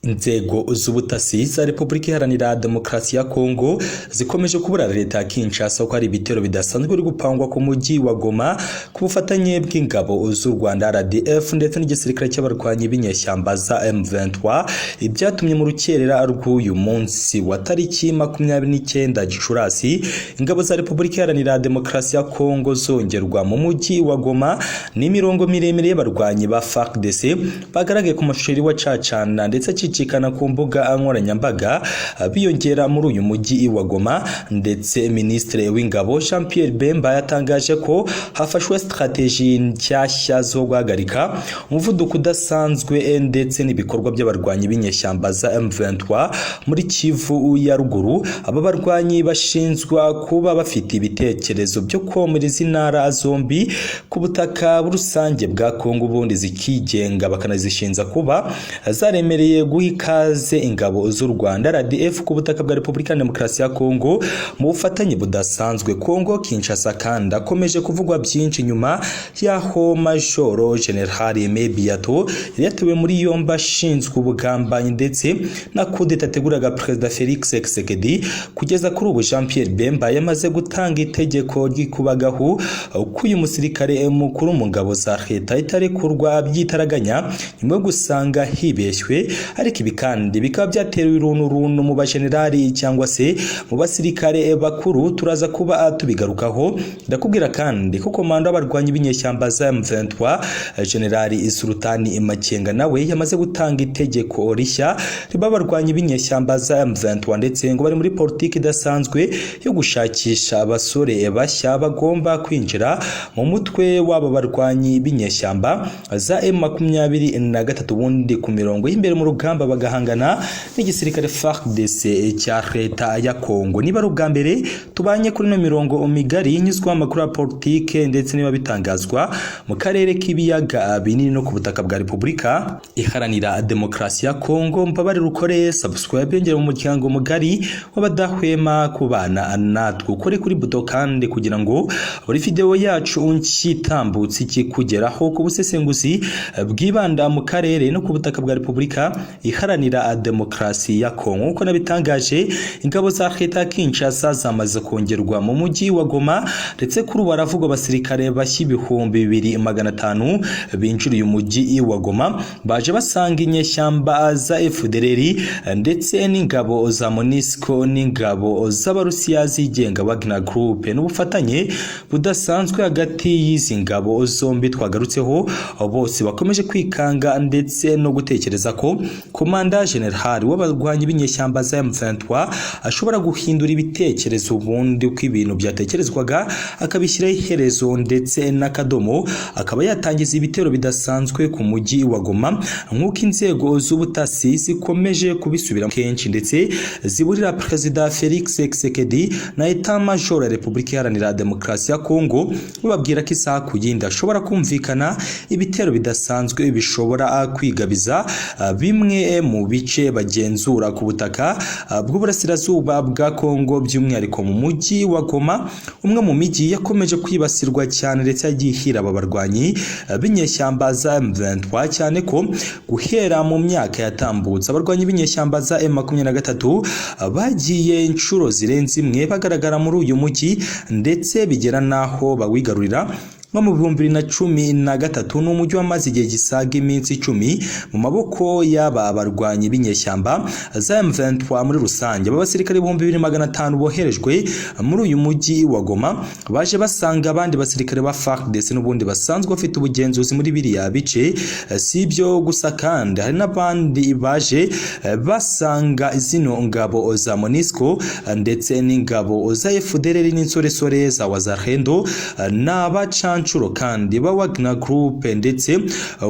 Inzego z'ubutasi za Repubulika Iharanira Demokarasi ya Kongo zikomeje kubura leta ya Kinshasa ko hari ibitero bidasanzwe biri gupangwa ku mujyi wa Goma ku bufatanye bw'ingabo z'u Rwanda RDF ndetse n'igisirikare cy'abarwanyi b'inyeshyamba za M23. Ibyatumye mu rukerera rw'uyu munsi wa tariki 29 Gicurasi ingabo za Repubulika Iharanira Demokarasi ya Kongo zongerwa mu mujyi wa Goma n'imirongo miremire y'abarwanyi ba FARDC bagaragaye ku mashuri wa Cacana ndetse acicikana ku mbuga nkoranyambaga biyongera muri uyu mujyi wa Goma. Ndetse Minisitiri w'Ingabo Jean Pierre Bemba yatangaje ko hafashwe strategy nshyashya zo guhagarika umuvuduko udasanzwe ndetse n'ibikorwa by'abarwanyi b'inyeshyamba za M23 muri Kivu ya ruguru. Aba barwanyi bashinzwa kuba bafite ibitekerezo byo komereza intara zombi ku butaka rusange bwa Kongo, ubundi zikigenga, bakanazishinza kuba zaremereye guha ikaze ingabo z'u Rwanda RDF ku butaka bwa Repubulika ya Demokarasi ya Kongo mu bufatanye budasanzwe. Kongo Kinshasa kandi akomeje kuvugwa byinshi nyuma y'aho Majoro General Aimé Biato yari yatewe muri yombi ashinzwe ubugambanyi ndetse na coup d'etat yateguraga Perezida Felix Tshisekedi. Kugeza kuri ubu Jean Pierre Bemba yamaze gutanga itegeko ry'ikubagahu ko uyu musirikare mukuru mu ngabo za leta itarekurwa byitaraganya nyuma yo gusanga hibeshywe, ariko ibi kandi bikaba byatewe irunturuntu mu bajenerali cyangwa se mu basirikare bakuru. Turaza kuba tubigarukaho. Ndakubwira kandi ko komando w'abarwanyi b'inyeshyamba za M23 General Sultani Makenga nawe yamaze gutanga itegeko rishya riba abarwanyi b'inyeshyamba za M23, ndetse ngo bari muri politiki idasanzwe yo gushakisha abasore bashya bagomba kwinjira mu mutwe w'aba barwanyi b'inyeshyamba za M23, ubundi ku mirongo y'imbere mu rugamba bagahangana n'igisirikare FARDC cya leta ya Kongo. Niba ari ubwa mbere tubanye kuri ino mirongo migari inyuzwaho amakuru ya politike ndetse niba bitangazwa mu karere k'ibiyaga binini no ku butaka bwa Repubulika Iharanira Demokarasi ya Kongo, mbabarira ukore subscribe, yongera mu muryango mugari w'abadahwema kubana natwe, ukore kuri buto kandi kugira ngo buri video yacu nkitambutse ikikugeraho ku busesenguzi bwibanda mu karere no ku butaka bwa Repubulika Iharanira Demokarasi ya Kongo. Nkuko nabitangaje, ingabo za leta Kinshasa zamaze kongerwa mu mujyi wa Goma, ndetse kuri ubu haravugwa abasirikare bashya 2500 binjiriye umujyi wa Goma, baje basanga inyeshyamba za FDLR ndetse n'ingabo za MONUSCO n'ingabo z'Abarusiya zigenga Wagner Group, n'ubufatanye budasanzwe hagati y'izi ngabo zombi twagarutseho. Bose bakomeje kwikanga ndetse no gutekereza ko Komanda General w'abarwanyi b'inyeshyamba za M23 ashobora guhindura ibitekerezo, ubundi uko ibintu byatekerezwaga akabishyiraho iherezo ndetse n'akadomo, akaba yatangiza ibitero bidasanzwe ku mujyi wa Goma, nk'uko inzego z'ubutasi zikomeje kubisubira kenshi ndetse ziburira Perezida Felix Tshisekedi na Etat Major ya Repubulika Iharanira Demokarasi ya Kongo, bababwira ko isaha ku yindi ashobora kumvikana ibitero bidasanzwe bishobora kwigabiza bimwe mu bice bagenzura ku butaka bw'uburasirazuba bwa Kongo, by'umwihariko mu mujyi wa Goma, umwe mu mijyi yakomeje kwibasirwa cyane ndetse yagiye ihira aba barwanyi b'inyeshyamba za M23, cyane ko guhera mu myaka yatambutse abarwanyi b'inyeshyamba za M23 bagiye inshuro zirenze imwe bagaragara muri uyu mujyi, ndetse bigera n'aho bawigarurira nko mu 2013. Ni umujyi wamaze igihe gisaga iminsi 10 mu maboko y'aba barwanyi b'inyeshyamba za M23 muri rusange. Aba basirikare 2500 boherejwe muri uyu mujyi wa Goma baje basanga abandi basirikare ba FARDC n'ubundi basanzwe bafite ubugenzuzi muri biriya bice. Si ibyo gusa kandi, hari n'abandi baje basanga zino ngabo za MONUSCO ndetse n'ingabo za FDLR n'insoresore za Wazalendo n'abacanshuro kandi ba Wagner Group. Ndetse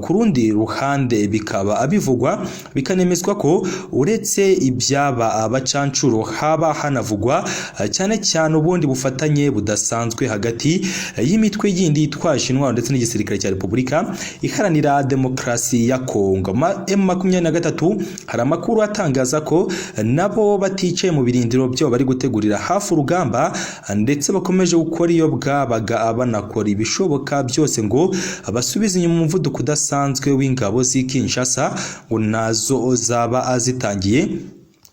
ku rundi ruhande bikaba bivugwa bikanemezwa ko uretse ibyaba abacanshuro haba hanavugwa cyane cyane ubundi bufatanye budasanzwe hagati y'imitwe yindi yitwaje intwaro ndetse n'igisirikare cya Repubulika Iharanira Demokarasi ya Kongo. M23 hari amakuru atangaza ko nabo baticaye mu birindiro byabo, bari gutegurira hafi urugamba, ndetse bakomeje gukora iyo bwabaga banakora ibishoboka. ibishoboka byose ngo basubize inyuma umuvuduko udasanzwe w'ingabo z'i Kinshasa ngo nazo zaba zitangiye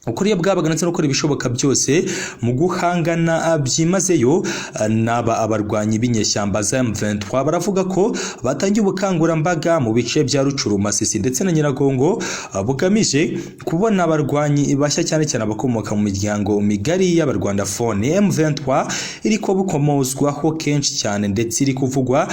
ukuriye bwabaga ndetse no gukora ibishoboka byose mu guhangana byimazeyo n'aba abarwanyi b'inyeshyamba za M23. Baravuga ko batangiye ubukangurambaga mu bice bya Rucuru, Masisi ndetse na Nyiragongo bugamije kubona abarwanyi bashya, cyane cyane abakomoka mu miryango migari y'abarwandafone. M23 iriko bukomozwaho kenshi cyane ndetse iri kuvugwa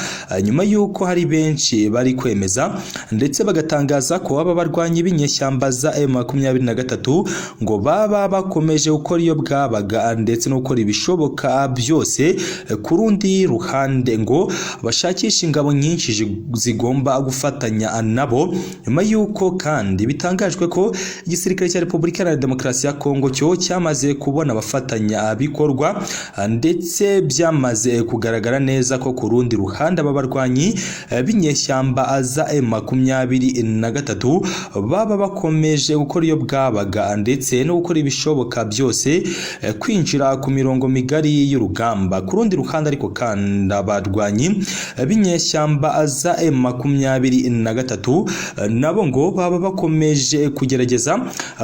nyuma y'uko hari benshi bari kwemeza ndetse bagatangaza ko aba barwanyi b'inyeshyamba za M23 ngo baba bakomeje gukora iyo bwabaga ndetse no gukora ibishoboka byose ku rundi ruhande ngo bashakishe ingabo nyinshi zigomba gufatanya nabo, nyuma y'uko kandi bitangajwe ko igisirikare cya Repubulika Iharanira Demokarasi ya Kongo cyo cyamaze kubona abafatanyabikorwa, ndetse byamaze kugaragara neza ko ku rundi ruhande aba barwanyi b'inyeshyamba za M23 baba bakomeje gukora iyo bwabaga ndetse no gukora ibishoboka byose kwinjira ku mirongo migari y'urugamba. Ku rundi ruhande ariko kandi abarwanyi b'inyeshyamba za M23 nabo ngo baba bakomeje kugerageza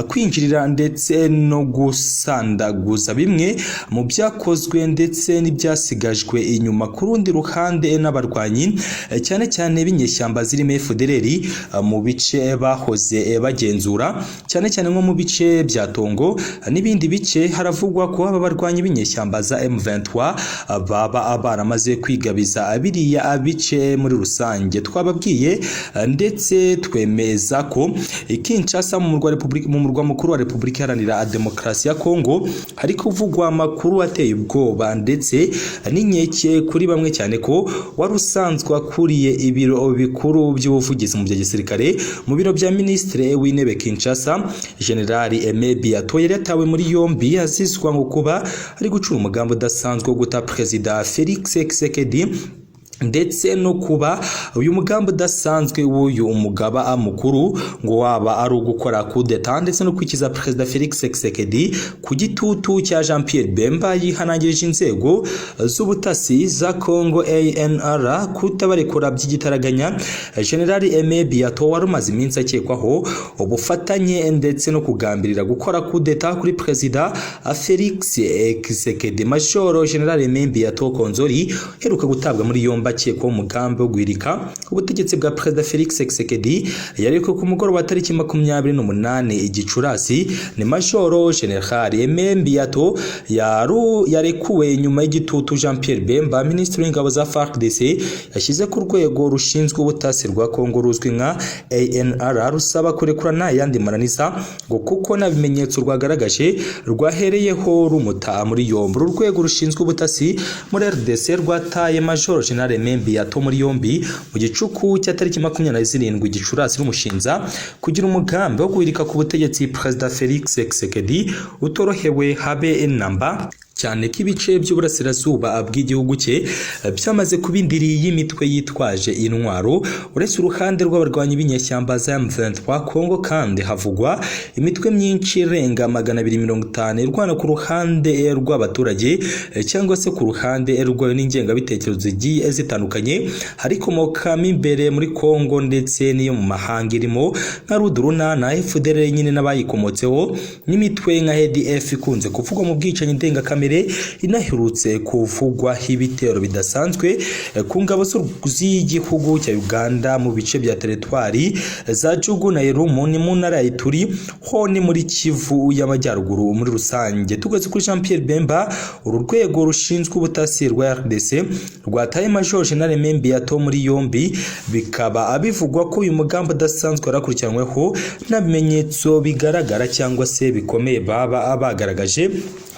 kwinjirira ndetse no gusandaguza bimwe mu byakozwe ndetse n'ibyasigajwe inyuma ku rundi ruhande n'abarwanyi cyane cyane b'inyeshyamba zirimo FDLR mu bice bahoze bagenzura, cyane cyane nko mu bice bya Tongo n'ibindi bice. Haravugwa ko aba barwanyi b'inyeshyamba za M23 baba baramaze kwigabiza biriya bice muri rusange twababwiye, ndetse twemeza ko Kinshasa mu murwa mukuru wa Repubulika Iharanira Demokarasi ya Kongo hari kuvugwa amakuru ateye ubwoba ndetse n'inkeke kuri bamwe, cyane ko wari usanzwe akuriye ibiro bikuru by'ubuvugizi mu bya gisirikare mu biro bya Minisitiri w'Intebe Kinshasa, General Aimé Biato, yari yatawe muri yombi azizwa ngo kuba ari gucura umugambi udasanzwe wo guta Perezida Felix Tshisekedi, ndetse no kuba uyu mugambi udasanzwe w'uyu umugaba mukuru ngo waba ari ugukora coup d'etat ndetse no kwikiza Perezida Felix Tshisekedi ku gitutu cya Jean Pierre Bemba. Yihanangirije inzego z'ubutasi za Congo ANR kutabarekura by'igitaraganya. General Aimé Biato wari umaze iminsi akekwaho ubufatanye ndetse no kugambirira gukora coup d'etat kuri Perezida Felix Tshisekedi, Major General Aimé Biato Konzori heruka gutabwa muri yombi akekwaho umugambi wo guhirika ubutegetsi bwa Perezida Felix Tshisekedi, yarekuwe ku mugoroba wa tariki 28 Gicurasi. Ni Major General Aimé Biato yarekuwe nyuma y'igitutu Jean Pierre Bemba, Minisitiri w'Ingabo za FARDC, yashyize ku rwego rushinzwe ubutasi rwa Kongo ruzwi nka ANR, rusaba kurekurana ayandi mananiza ngo kuko nta bimenyetso rwagaragaje rwahereyeho rumuta muri yombi. Uru rwego rushinzwe ubutasi muri RDC rwataye Major General Aimé Biato muri yombi mu gicuku cya tariki 27 Gicurasi rumushinza kugira umugambi wo guhirika ku butegetsi Perezida Felix Tshisekedi utorohewe habe namba, cyane ko ibice by'uburasirazuba bw'igihugu cye byamaze kuba indiri y'imitwe yitwaje intwaro. Uretse uruhande rw'abarwanyi b'inyeshyamba za M23 Congo, kandi havugwa imitwe myinshi irenga 250 irwana ku ruhande rw'abaturage cyangwa se ku ruhande rwayo n'ingengabitekerezo zigiye zitandukanye, harikomokamo imbere muri Congo ndetse n'iyo mu mahanga irimo nka Ruduruna na FDLR nyine n'abayikomotseho, n'imitwe nka ADF ikunze kuvugwa mu bwicanyi ndengakamere, inaherutse kuvugwaho ibitero bidasanzwe ku ngabo z'igihugu cya Uganda mu bice bya teritwari za Jugu na Irumu ni mu ntara ya Ituri, ho ni muri Kivu y'Amajyaruguru muri rusange. Tugeze kuri Jean Pierre Bemba, uru rwego rushinzwe ubutasi rwa RDC rwataye Major General Aimé Biato muri yombi, bikaba bivugwa ko uyu mugambi udasanzwe warakurikiranyweho nta bimenyetso bigaragara cyangwa se bikomeye baba bagaragaje.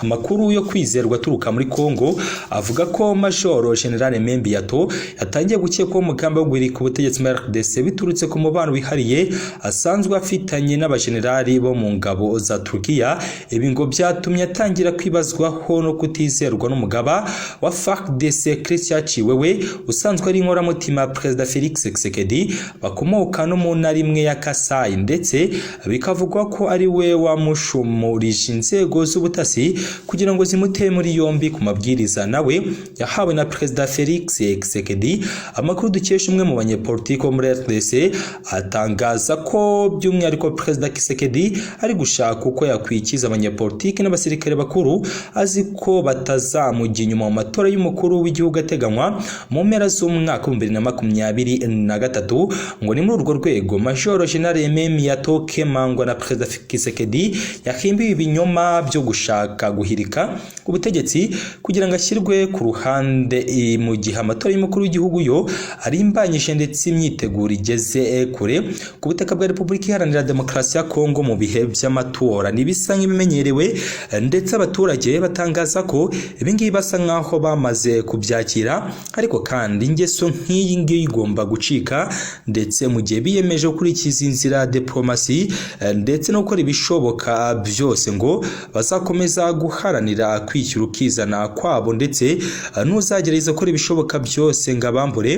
Amakuru yo kwizerwa aturuka muri Congo avuga ko Major General Aimé Biato yatangiye gukekwaho umugambi wo guhirika ubutegetsi muri RDC biturutse ku mubano wihariye asanzwe afitanye n'abajenerali bo mu ngabo za Turkiya. Ibi ngo byatumye atangira kwibazwaho no kutizerwa n'umugaba wa FARDC Christian Chiwewe, usanzwe ari inkoramutima Perezida Felix Tshisekedi, bakomoka no mu ntara imwe ya Kasai, ndetse bikavugwa ko ari we wamushumurije inzego z'ubutasi kugira ngo zimute Zimuteye muri yombi ku mabwiriza nawe yahawe na Perezida Felix Tshisekedi. Amakuru dukesha umwe mu banyepolitiki bo muri RDC atangaza ko by'umwihariko Perezida Tshisekedi ari gushaka uko yakwikiza abanyepolitiki n'abasirikare bakuru azi ko batazamujya inyuma mu matora y'umukuru w'igihugu ateganywa mu mpera z'umwaka 2023. Ngo ni muri urwo rwego Major General Aimé Miyatoke Mangwa na Perezida Tshisekedi yahimbiwe ibinyoma byo gushaka guhirika ubutegetsi kugira ngo ashyirwe ku ruhande, mu gihe amatora y'umukuru w'igihugu yo arimbanyije ndetse imyiteguro igeze kure ku butaka bwa Repubulika Iharanira Demokarasi ya Kongo. Mu bihe by'amatora nibisa nk'ibimenyerewe, ndetse abaturage batangaza ko ibingibi basa nk'aho bamaze kubyakira, ariko kandi ingeso nk'iyi ngiyi igomba gucika, ndetse mu gihe biyemeje gukurikiza inzira diplomasi ndetse no gukora ibishoboka byose ngo bazakomeza guharanira kwishyura ukizana kwabo, ndetse n'uzagerageza gukora ibishoboka byose ngo abambure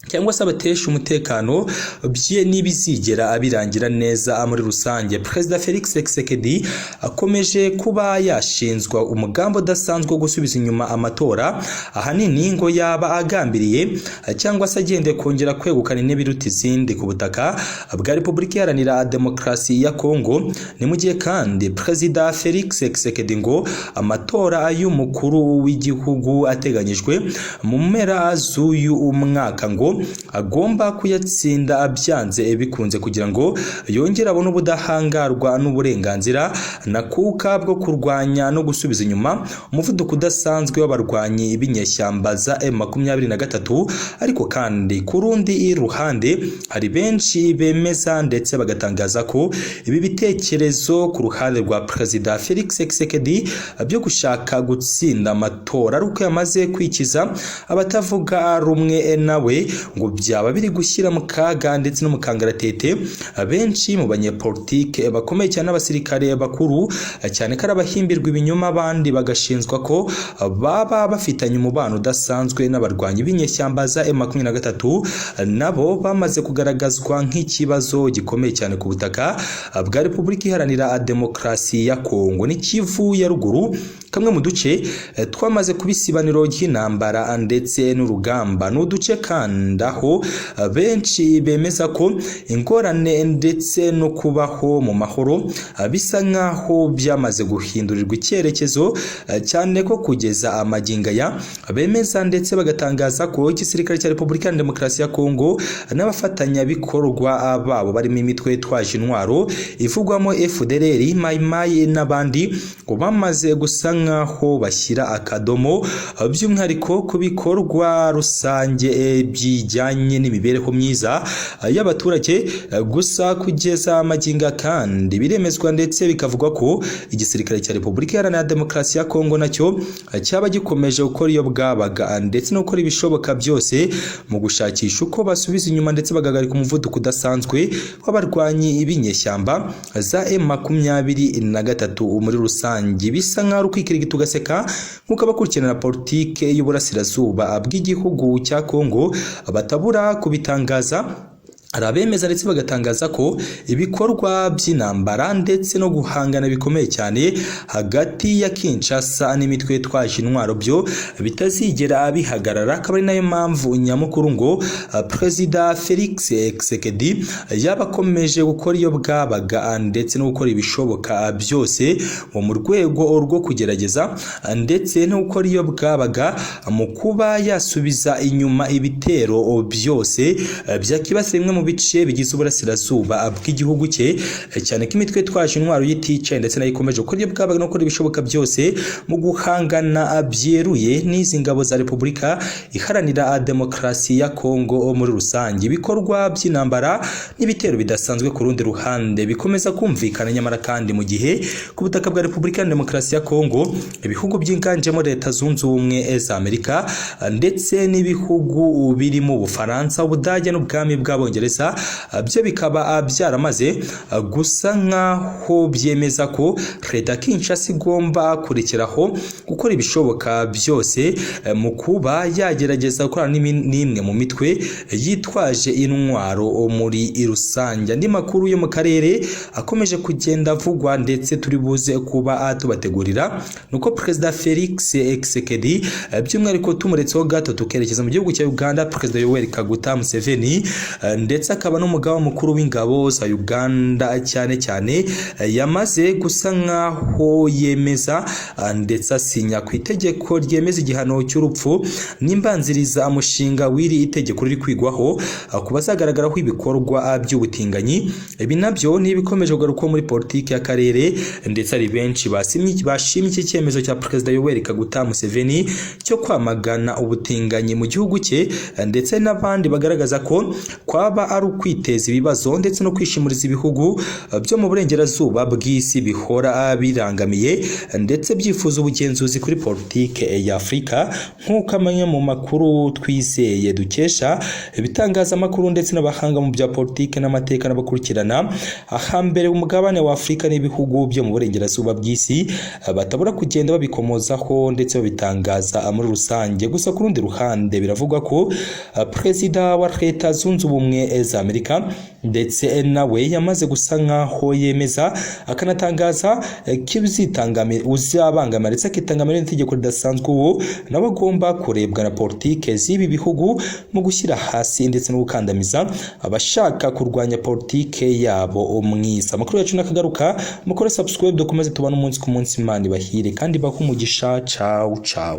cyangwa se abatesha umutekano bye n'ibizigera birangira neza muri rusange. Perezida Felix Tshisekedi akomeje kuba yashinzwa umugambi udasanzwe wo gusubiza inyuma amatora, ahanini ngo yaba agambiriye cyangwa se agendeye kongera kwegukana intebe iruta izindi ku butaka bwa Repubulika Iharanira Demokarasi ya Kongo. Ni mu gihe kandi Perezida Felix Tshisekedi ngo amatora y'umukuru w'igihugu ateganyijwe mu mpera z'uyu mwaka ngo agomba kuyatsinda byanze bikunze kugira ngo yongere abone ubudahangarwa n'uburenganzira nakuka bwo kurwanya no gusubiza inyuma umuvuduko udasanzwe w'abarwanyi b'inyeshyamba za M23. Ariko kandi ku rundi ruhande hari benshi bemeza ndetse bagatangaza ko ibi bitekerezo ku ruhande rwa Perezida Felix Tshisekedi byo gushaka gutsinda amatora ari uko yamaze kwikiza abatavuga rumwe nawe ngo byaba biri gushyira mu kaga ndetse no mu kangaratete benshi mu banyepolitike bakomeye cyane n'abasirikare bakuru, cyane ko ari abahimbirwa ibinyoma, abandi bagashinzwa ko baba bafitanye umubano udasanzwe n'abarwanyi b'inyeshyamba za M23, nabo bamaze kugaragazwa nk'ikibazo gikomeye cyane ku butaka bwa Repubulika Iharanira Demokarasi ya Kongo. Ni Kivu ya ruguru, kamwe mu duce twamaze kubisibaniro ry'intambara ndetse n'urugamba. Ni uduce kandi aho benshi bemeza ko ingorane ndetse no kubaho mu mahoro bisa nk'aho byamaze guhindurirwa icyerekezo, cyane ko kugeza amagingo aya bemeza ndetse bagatangaza ko igisirikare cya Repubulika ya Demokarasi ya Kongo n'abafatanyabikorwa babo barimo imitwe itwaje intwaro ivugwamo FDLR, Mai Mai n'abandi ngo bamaze gusa nk'aho bashyira akadomo by'umwihariko ku bikorwa rusange bijyanye n'imibereho myiza y'abaturage. Gusa kugeza amagingo kandi biremezwa ndetse bikavugwa ko igisirikare cya Repubulika Iharanira Demokarasi ya Kongo nacyo cyaba gikomeje gukora iyo bwabaga ndetse no gukora ibishoboka byose mu gushakisha uko basubiza inyuma ndetse bagahagarika umuvuduko udasanzwe w'abarwanyi b'inyeshyamba za M23 muri rusange. Bisa nk'aho ari ukwikirigita ugaseka, nk'uko abakurikirana politike y'uburasirazuba bw'igihugu cya Kongo batabura kubitangaza. Hari abemeza ndetse bagatangaza ko ibikorwa by'intambara ndetse no guhangana bikomeye cyane hagati ya Kinshasa n'imitwe yitwaje intwaro byo bitazigera bihagarara, akaba ari nayo mpamvu nyamukuru ngo Perezida Felix Tshisekedi yaba akomeje gukora iyo bwabaga ndetse no gukora ibishoboka byose ngo mu rwego rwo kugerageza ndetse no gukora iyo bwabaga mu kuba yasubiza inyuma ibitero byose byakibasiye bimwe mu bice bigize uburasirazuba bw'igihugu cye, cyane ko imitwe itwaje intwaro y'iticaye ndetse nayo ikomeje gukora ibyo bwabaga no gukora ibishoboka byose mu guhangana byeruye n'izi ngabo za Repubulika Iharanira Demokarasi ya Kongo muri rusange. Ibikorwa by'intambara n'ibitero bidasanzwe ku rundi ruhande bikomeza kumvikana, nyamara kandi mu gihe ku butaka bwa Repubulika ya Demokarasi ya Kongo ibihugu byiganjemo Leta Zunze Ubumwe za Amerika ndetse n'ibihugu birimo Ubufaransa, Ubudage n'Ubwami bw'Abongereza cy'Ubwongereza byo bikaba byaramaze gusa nkaho byemeza ko Leta Kinshasa igomba kurekeraho gukora ibishoboka byose mu kuba yagerageza gukorana n'imwe mu mitwe yitwaje intwaro muri rusange. Andi makuru yo mu karere akomeje kugenda avugwa ndetse turi buze kuba tubategurira nuko Perezida Felix Tshisekedi, by'umwihariko tumuretseho gato tukerekeza mu gihugu cya Uganda, Perezida Yoweri Kaguta Museveni ndetse akaba n'umugaba mukuru w'ingabo za Uganda cyane cyane, yamaze gusa nkaho yemeza ndetse asinya ku itegeko ryemeza igihano cy'urupfu n'imbanziriza mushinga w'iri itegeko riri kwigwaho ku bazagaragaraho ibikorwa by'ubutinganyi. Ibi nabyo ni ibikomeje kugarukwaho muri politiki y'akarere, ndetse hari benshi bashimye iki cyemezo cya Perezida Yoweri Kaguta Museveni cyo kwamagana ubutinganyi mu gihugu cye, ndetse n'abandi bagaragaza ko kwaba ari ukwiteza ibibazo ndetse no kwishimuriza ibihugu byo mu burengerazuba bw'isi bihora birangamiye ndetse byifuza ubugenzuzi kuri politike ya Afurika, nk'uko amwe mu makuru twizeye dukesha ibitangazamakuru ndetse n'abahanga mu bya politike n'amateka n'abakurikirana ahambere umugabane wa Afurika n'ibihugu byo mu burengerazuba bw'isi batabura kugenda babikomozaho ndetse babitangaza muri rusange. Gusa ku rundi ruhande biravugwa ko Perezida wa Leta Zunze Ubumwe za Amerika ndetse nawe yamaze gusa nkaho yemeza akanatangaza ko uzabangamira ndetse akitangamira n'itegeko ridasanzwe, uwo nawe agomba kurebwa na politike z'ibi bihugu mu gushyira hasi ndetse no gukandamiza abashaka kurwanya politike yabo mwisa. Amakuru yacu nakagaruka, mukore subscribe dukomeze tubane umunsi ku munsi. Imana ibahire kandi bahe umugisha. Ciao ciao.